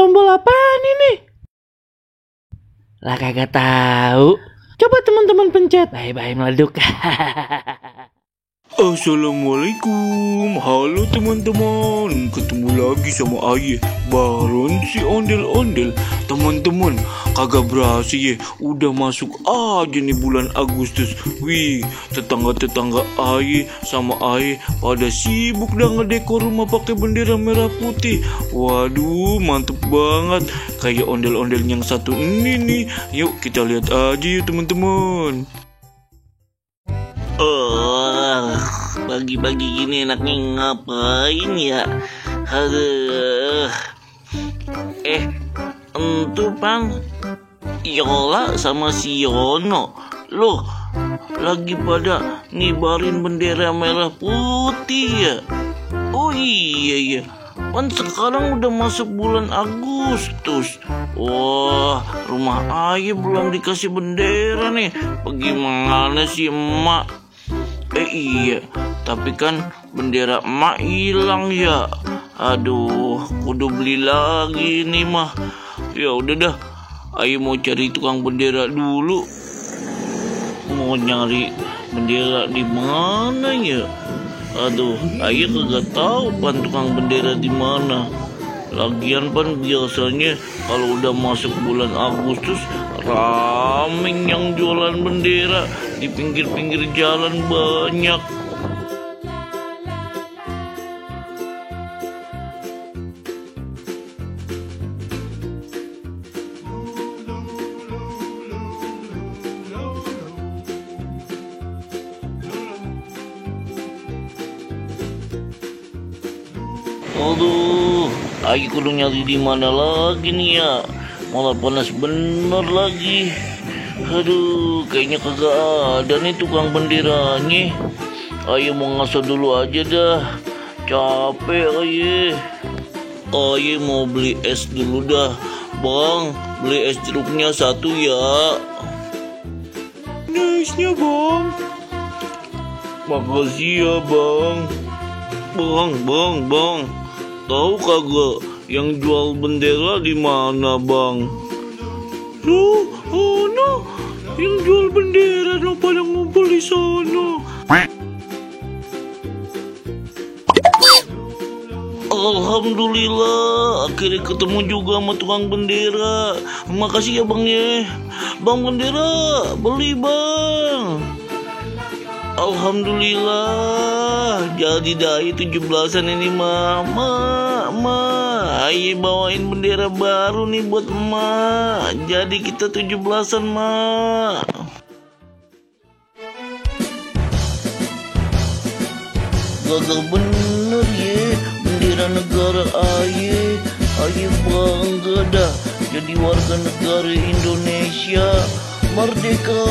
Tombol apaan ini? Lah kagak tahu. Coba teman-teman pencet. Bye-bye meleduk. Assalamualaikum, halo teman-teman. Ketemu lagi sama Aye, Baron si ondel-ondel. Teman-teman, kagak berasa ya, udah masuk aja nih bulan Agustus. Wih, tetangga-tetangga Aye sama Aye pada sibuk dah ngedekor rumah pakai bendera merah putih. Waduh, mantep banget. Kayak ondel-ondel yang satu ini nih. Yuk kita lihat aja ya teman-teman. Pagi-pagi gini enaknya ngapain ya? Aduh. Entu Pang, Yola sama si Yono, loh lagi pada ngibarin bendera merah putih ya? Oh iya, kan sekarang udah masuk bulan Agustus. Wah, rumah Aye belum dikasih bendera nih. Bagaimana sih emak? Iya, tapi kan bendera emak hilang ya. Aduh, kudu beli lagi nih mah. Ya udah dah, Aye mau cari tukang bendera dulu. Mau nyari bendera di mana ya? Aduh, Aye kagak tahu pan tukang bendera di mana. Lagian pan biasanya kalau udah masuk bulan Agustus raming yang jualan bendera di pinggir-pinggir jalan banyak. Aduh, Aye kudu nyari di mana lagi nih ya? Malah panas bener lagi. Aduh, kayaknya kagak ada nih tukang benderanya. Aye mau ngaso dulu aja dah. Capek Aye. Aye mau beli es dulu dah. Bang, beli es jeruknya satu ya. Ini esnya bang. Makasih ya bang. Bang. Tahu kagak yang jual bendera di mana bang? Loh, no, yang jual bendera dong pada ngumpul di sono. Alhamdulillah, akhirnya ketemu juga sama tukang bendera. Makasih ya bang ya. Bang bendera, beli bang. Alhamdulillah, jadi dai 17-an ini mama. Aye bawain bendera baru nih buat emak. Jadi kita 17-an mak. Gagal bener ya bendera negara Aye. Aye bangga dah jadi warga negara Indonesia. Merdeka.